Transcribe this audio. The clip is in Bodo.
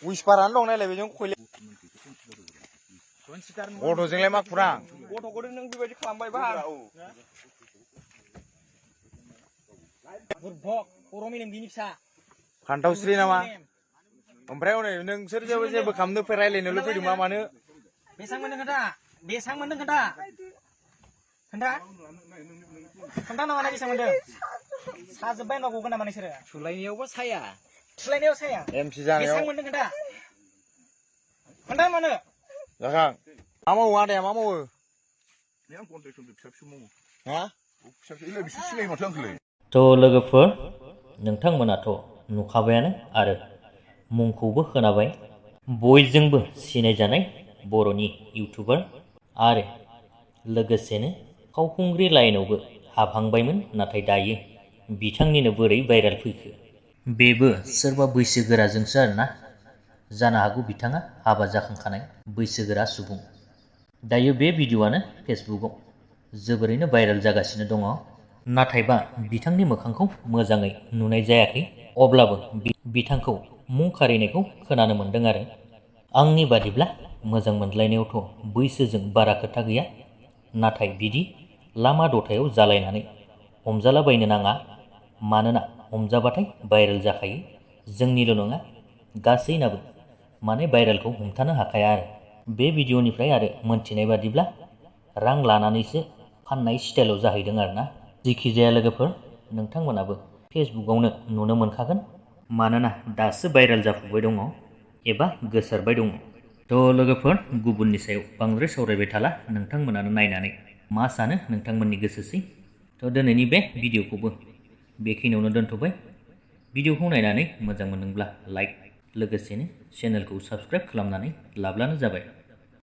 उइसपारानो दं नायलाय बेजों खयले गथ'जोंलाय मा खुरां गथ'खौ नों बेबायदि खालामबाय बा बर' मेलेमगिरि फिसा फान्थावस्रि नामा ओमफ्राय हनै नोंसोर जेबो खालामनो रायलायनोल' फैदों मा मानो बेसां मोनदों खोन्था खोन्था नामा बेसां मोनदों साजोब्बाय होनबा गगोन नामा नोंसोरो सुलायनायावबो साया एमसि जानायाव बेसां मोनदों खोन्था मानो जाखां मा मावो आदाया मा मावो आं कन्ट्रेक्सन फिसा फिसौ मावो हा फिसा फिसौ बिसोर सिनायो माथो आंखौलाय थ' लोगोफोर नोंथांमोनाथ' नुखाबायानो आरो मुंखौबो खोनाबाय बयजोंबो सिनायजानाय बर'नि इउटुबार आरो लोगोसेनो फावखुंग्रि लाइनावबो हाबहांबायमोन नाथाय दायो बिथांनिनो बोरै भाइरेल फैखो बेबो सोरबा बैसोगोराजोंसो आरोना जानो हागौ बिथाङा हाबा जाखांखानाय बैसोगोरा सुबुं दायो बे भिडिअ'आनो फेसबुकआव जोबोरैनो भाइरेल जागासिनो दङ नाथायबा बिथांनि मोखांखौ मोजाङै नुनाय जायाखै अब्लाबो बिथांखौ मुं खारिनायखौ खोनानो मोन्दों आरो आंनि बादिब्ला मोजां मोनलायनायावथ' बैसोजों बारा खोथा गैया नाथाय बिदि लामा दथायाव जालायनानै हमजालाबायनो नाङा मानोना हमजाबाथाय भाइरेल जाखायो जोंनिल' नङा गासैनाबो माने भाइरेलखौ हमथानो हाखाया आरो बे भिडिअ'निफ्राय आरो मोनथिनाय बादिब्ला रां लानानैसो फाननाय स्टाइलाव जाहैदों आरोना जेखि जाया लोगोफोर नोंथांमोनाबो फेसबुकआवनो नुनो मोनखागोन मानोना दासो भाइरेल जाफुबाय दङ एबा गोसारबाय दङ थ' लोगोफोर गुबुननि सायाव बांद्राय सावरायबाय थाला नोंथांमोनानो नायनानै मा सानो नोंथांमोननि गोसोसै थ' दिनैनि बे भिडिअ'खौबो बेखिनियावनो दोनथ'बाय भिडिअ'खौ नायनानै मोजां मोनदोंब्ला लाइक लोगोसेनो चेनेलखौ साबस्क्राइब खालामनानै लाब्लानो जाबाय